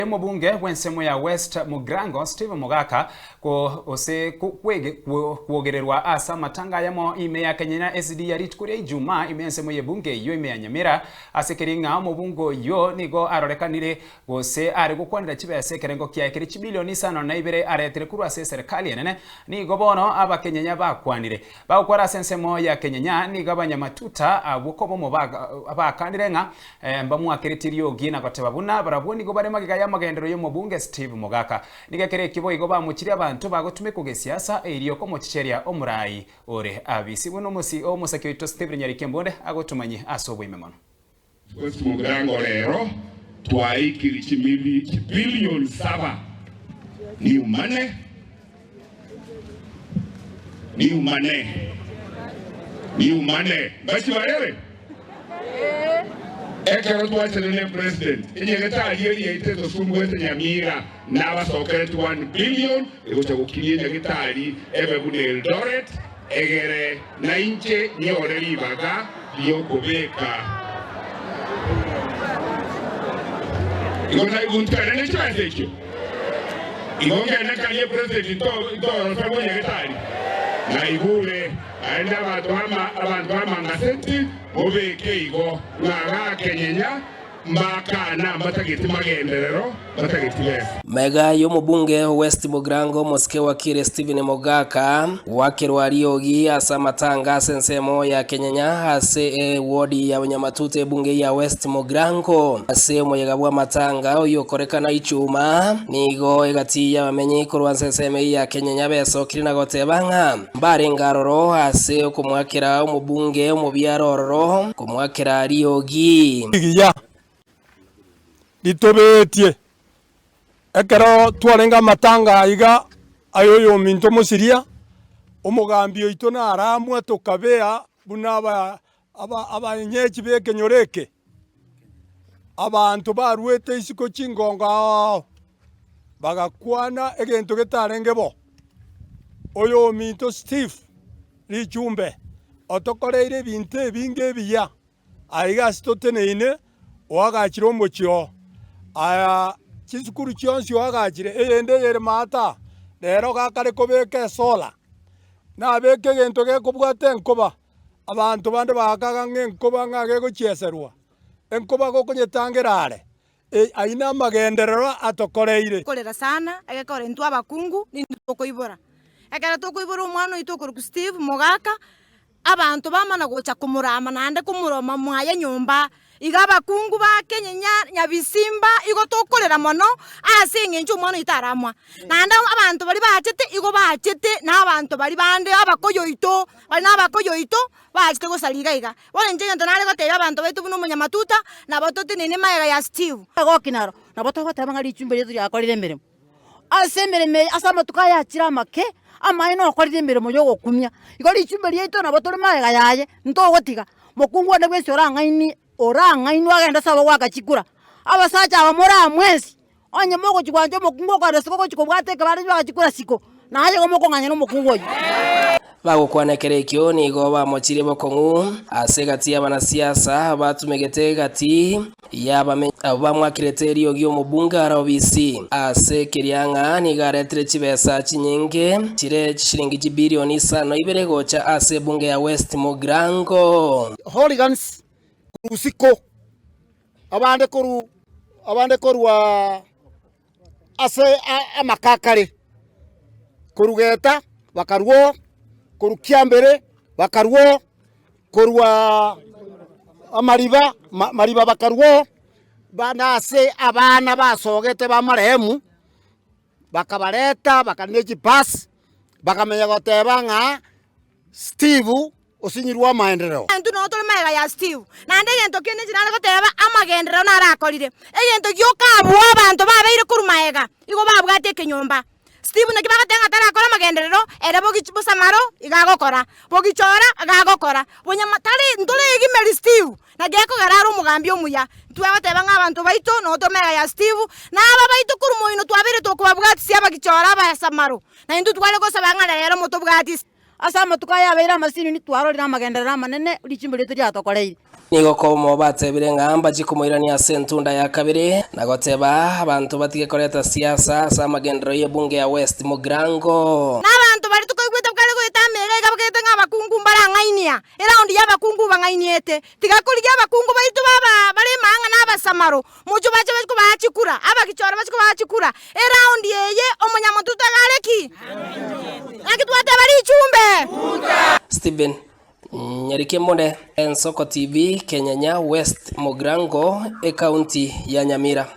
Omobunge bw'ensemo ya West Mugirango Stephen Mogaka gose kwogererwa ase amatanga ayamo ime ya Kenyenya SD ya rituko ria Ijumaa ime y'ensemo y'ebunge eyio ime ya Nyamira ase keria ng'a omobunge oyio nigo arorekanire gose are gokwanera chibesa ekerengo kiaye keria chibilioni isano na ibere aretire korwa ase eserekali enene nigo bono abakenyenya bakwanire Bagokora ase ensemo ya Kenyenya nigo abanyamatuta abwo kobomo bakanire ng'a mbamwakeretie riogi na goteba buna barabwo nigo bare magega y'amagenderero y'omobunge Steve Mogaka. Nigo ekero ekio boigo bamochirie abanto bagotumekwa gesiasa erio komochicheria omorai ore abisi buna omosaki oito Stephen Nyariki Mbonde agotomanyie ase oboime mono. West Mugirango rero twaikiri chibilioni saba new money, new money, new money. Mbachibarere? Ekero twachanire ne president, enyagetari eria yaito etosumbuete Nyamira nabasokereti 1 billion egocha gokinia enyagetari ebe buna Eldoret Egere nainche nyore ribaga ri'okobeka igo naigutane ne chibesa echio. Igo ngende nkarie president ntorosa bw'enyagetari naigure naende abanto bama abanto b'amangaseti mobeke igo ng'a gakenyenya Mbakana mbatageti magenderero, mbatageti besa. Magega y'omobunge o West Mugirango omosike wakire Stephen Mogaka goakerwa riogi ase amatanga ase ensemo ya Kenyenya ase ewodi ya Nyamatuta ebunge ya West Mugirango. Ase omoyega bw'amatanga oyokorekana ichuma, nigo egati y'abamenyi korwa ase ensemo eyio ya Kenyenya besokire na goteba ng'a mbarenge aroro ase okomoakera omobunge omobiare ororo Komoakera riogi. Rigiya ritobetie. Ekero twarenge amatanga aiga aye oyominto omosiria, omogambi oito naramwa tokabea buna abaenyechi b'ekenyoro eke, abanto baruete isiko chingongo ao ao, bagakwana egento getarenge bo. Oyominto Steve Richumbe, otokoreire ebinto ebinge ebiya, aiga ase toteneine, oagachire omochie oo. Aya chisukuru chionsi oagachire, eyende eyere maata, rero gakare kobeka esola, nabeke egento gekobwata enkoba, abanto bande bagakaga ng'a enkoba ng'a gegochieserwa, enkoba gokonyetangera are, Ayio namagenderero atokoreire. Korera sana, egekora intwe abakungu nintwe tokoibora. Ekero tokoibora omwana oito okorokwa Steve mogaka, abanto bamana gocha komorama naende komoroma mwaye nyomba. Iga abakungu ba Kenya nya nyabisimba igo tokorera mono ase eng'encho omwana oito aramwa. Naende abanto baria bachete igo bachete na abanto baria bande abakoyo oito, baria na abakoyo oito bachete gosaria iga iga. Bono inche egento nare gotebia abanto baito buna omonyamatuta, nabo totenene magega ya Steve. Egoki naro, nabo togoteba ng'a richumbe riaito riakorire emeremo. Ase emeremo eye, ase amatuko aya achire amake, amaene okorire emeremo y'ogokumia. Igo richumbe riaito nabo tore magega yaye, ntogotiga. Mokungu onde bwensi orang'ainie, orang'ainwe agende ase abagoaka chikura. Abasacha aba more aa mwensi, Onye mogochia gwancha omokungu okogenda isiko ogochia kobwata ekebanda inwe agachia siko, na aye igo mokong'anya nomokungu oyio. Bagokwana ekero ekio nigo bamochirie bokong'u ase egati y'abanasiasa batumegete egati y'abamenyi abwo bamwakerete eriogi omobunge are obisi ase keria ng'a nigo aretire chibesa chinyinge chire chishilingi chibilioni isano ibere gocha ase ebunge ya West Mugirango. Hooligans korwa isiko. Abande korwa abande korwa ase amakakare, korwa Geta bakarwa oo, korwa Kiambere bakarwa oo, korwa Amariba Mariba bakarwa oo, bande ase abana basogete ba marehemu, bakabareta bakarina echibus, bakamanya goteba ng'a Steve osinyirwe amaendereo. Intwe noo tore magega ya Steve, naende egento kende inche nare goteba amagenderero naro akorire. Egento gioka abwo abanto babeire korwa magega, igo babwate ekenyomba. Steve naki bagoteba ng'a tarakora amagenderero, ere bogichi bosamaro iga agokora, bogichora iga agokora, bonyama tari ntoregimeri Steve, naki ekogera are omogambi omuya. Intwe agoteba ng'a abanto baito noo tore magega ya Steve, na aba baito korwa moino twabeire tokobabwatisia abagichora abasamaro, na intwe tware gosaba ng'a rero motobwatisi. Ase amatuko aya abeire amasinini twarorire amagenderero amanene richimbo riaito riatokoreire. Nigo komo batebire ng'a mbachie komoirania ase entunda ya kabere, na goteba abanto batige koreta siasa ase amagenderero y'ebunge ya West Mugirango. Na abanto baria tokoigwete kare goeta amega iga bagete ng'a abakungu mbarang'ainia, eraundi y'abakungu bang'ainiete. Tiga korigia abakungu baito baba bare emang'a na abasamaro, mochie bache bachie kobaa chikura, abagichore bachie kobaa chikura. Eraundi eye omonyamotutu agare ki? Naki twateba richumbe? Stephen Nyarikemone, Ensoko TV, Kenyanya West, Mugirango, Ekaunti ya Nyamira.